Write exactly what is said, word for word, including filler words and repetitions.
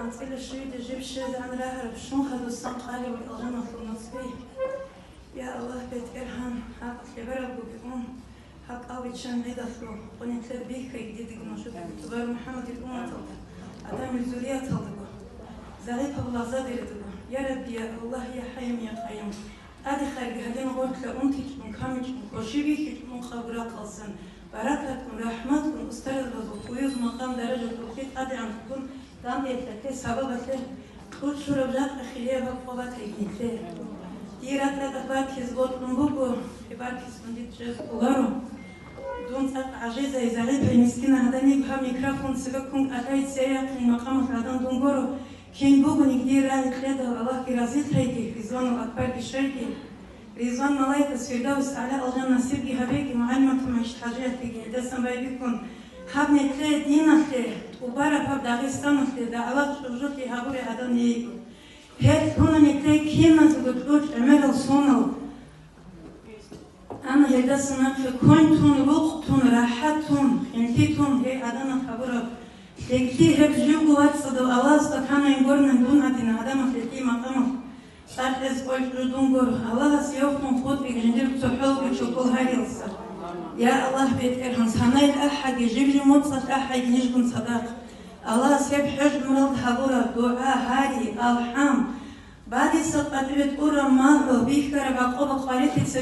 АнцӀила щивида жиб щвезегӀан рагьараб щун хадусан къалев вугев алжаналъул нуцӀби. Я Аллагь, БетӀергьан, гьаб лъеберабгоги ун, гьаб кӀал биччан гӀидалъул къо нилъер бихьайги дидаги нужедаги тӀубараб МухӀаммадил умматалда, Адамил зуррияталдаго, загӀипаб лагъзадередаго. Я Рабби, я Аллагь, я ХӀайю, я Къайюм, тӀаде хайрги гьадин гъорлъа унтичӀун, камичӀун, квешаб бихьичӀун ункъабго рахъалдасан, баракатгун, рахӀматгун, устарзабазул кӀуюз макъам-даража, тавфикъ-тӀадегӀанлъун данделъатлъе, сабабалъе кьучӀ лъураб жакъа хирияб гьаб къо батайги нилъее. Дир ракӀ-ракӀалда баркиз бокьун буго, гьеб баркизлъун дида чӀезе кӀоларо. Дун цӀакъ гӀажизай, загӀипай, мискинай гьаданиги гьаб микрофон цебеккун кӀалъай цере яхъин макъамалъ гӀадан дун горо. Кин бугониги дир рагӀи кьедал, Аллагьги разилъайги, Ризванул Акбарги щвейги. Ризван малаикас Фирдавс АгӀла алжан насибги гьабеги, МугӀалимат МагӀишат ХӀажиятиги гьелдасан байбихьун, гьаб нилъее диналъе, тӀубараб гьаб Дагъистаналъе дагӀват чӀужулъи гьабурай гӀадан йейго. Гьел лъуна нилъее киназего кьучӀ гӀемерал сонал. Амма гьелдаса нахъе квен тун, рукъ тун, рахӀат тун, хинлъи тун гьей гӀаданал гьабураб лъикӀлъи, гьеб живго вацӀцӀадав Аллагьасда канайин гурнан дун гьадин гӀадамал лъикӀлъи макъамалъ цӀакъ гьез къойчӀо дун гуро. Аллагьас явхъун хутӀиги жиндир цохӀолги чокол гьарилса. Я Аллагь, БетӀергьан, санайил ахӀаги, жиб-жиб моцӀалъ ахӀайги нижгун цадахъ. Аллагьас гьеб хӀеж гӀумралда гьабураб дугӀа, гьари, алхӀам, Бадиса къватӀиве тӀураб магьу, бихьараб гӀакъуба къварилъица